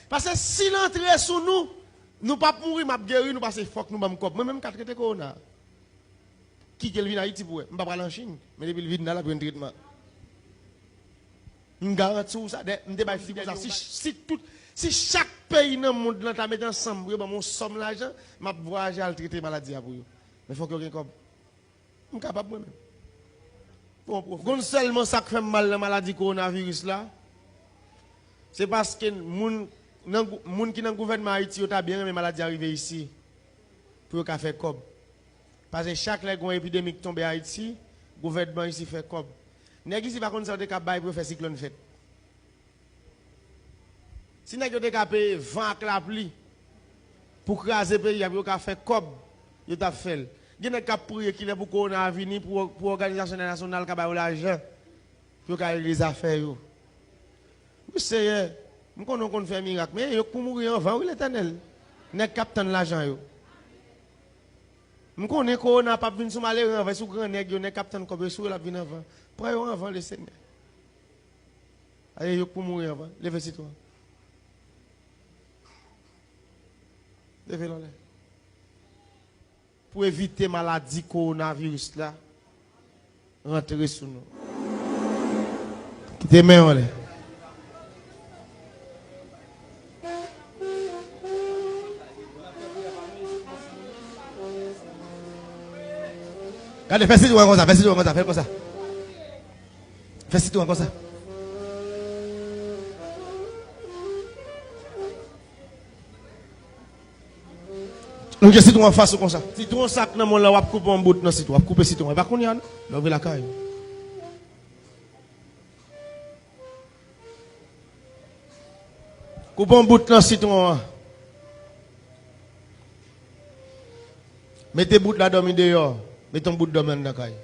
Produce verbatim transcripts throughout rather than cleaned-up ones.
Paske si l antre sou nou, nou p ap mouri, m ap geri nou, paske fòk nou ban m kòb. Mwen menm, m ka trete kowona. Kite l vin Ayiti pou wè. M pa pral an Chin, men depi l vin la, l ap jwenn tretman. M garanti w sa, dè, m te bay fi konsa, si, si tout, si chak peyi nan mond lan ta mete ansanm pou yo ban m yon sòm lajan, m ap vwayaje al trete maladi a pou yo. Men fòk yo gen kòb. M kapab mwen menm. Bon, pwofè. Konn sèlman sa k fè m mal nan maladi kowonaviris la, se paske moun, nan gou-, moun ki nan gouvènman Ayiti yo ta byen renmen maladi a rive isi pou yo ka fè kòb. Paske chak lè gen yon epidemi k tonbe Ayiti, gouvènman isi fè kòb. Nèg isi pa konn sa yo te ka bay pou yo fè siklòn fèt. Si nèg yo te ka peye van ak lapli pou kraze peyi a, pou yo ka fè kòb, yo t ap fè l. Gen nèg k ap priye kilè pou kowona a vini, pou, pou òganizasyon entènasyonal ka ba yo lajan, pou yo ka regle zafè yo. Wi, Seyè, m konnen w konn fè mirak, men yo k pou mouri anvan, wi, Letènèl. Nèg k ap tann lajan yo. M konnen kowona p ap vin sou malere anvan, sou gran nèg yo, nèg k ap tann kòb yo, sou yo l ap vin anvan. Pran yo anvan, Lesenyè. Aye, yo k pou mouri anvan. Leve sitwon. Leve l anlè. Pou evite maladi kowonaviris la rantre sou nou. Kite men w anlè. Gade, fè sitwon konsa, fè sitwon konsa, fè l konsa. Fè sitwon konsa. Lonje sitwon an fas ou konsa. Sitwon sa k nan men w la, w ap koupe yon bout nan sitwon. W ap koupe sitwon an. E pa kounye a, non. Lè w vin lakay ou. Koupe yon bout nan sitwon an. Mete bout la dòmi deyò. Mete yon bout dòmi anndan kay.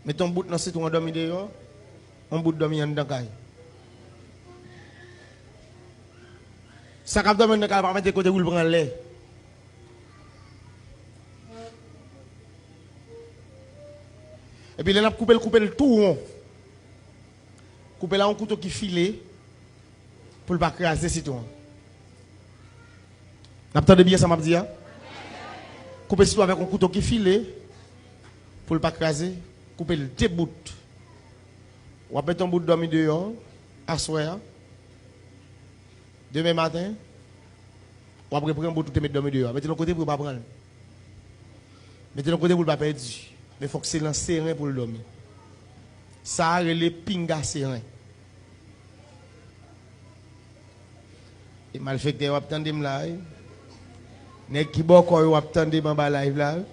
Mete yon bout nan sitwon an dòmi deyò. Yon bout dòmi anndan kay. Sa k ap dòmi anndan kay la pa mete kote pou l pran lè. Epi lè n ap koupe l, koupe l tou won. Koupe l a yon kouto ki file pou l pa kraze sitwon an. N ap tande byen sa m ap di a? Koupe sitwon avèk yon kouto ki file pou l pa kraze. Koupe l de bout. W ap met yon bout dòmi deyò aswè a. Demen maten, w ap repran bout ou te met dòmi deyò a. Mete l yon kote pou yo pa pran l. Mete l yon kote pou l pa pèdi. Men fòk se nan seren pou l dòmi. Sa a rele pinga seren. E malfektè yo ap tande m la, wi. Nèg ki bòkò yo ap tande m anba live la, wi.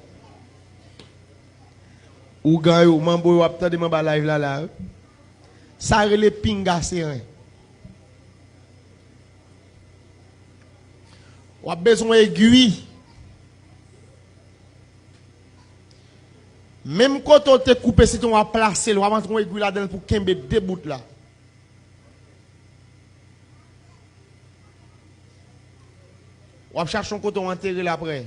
Ougan yo, manbo yo ap tande m anba live la, la, wi. Sa rele pinga seren. W ap bezwen egwi. Menm kote w te koupe sitwon, w ap plase l, w ap antre yon egwi ladan l pou kenbe de bout la. W ap chache yon kote w antere l apre.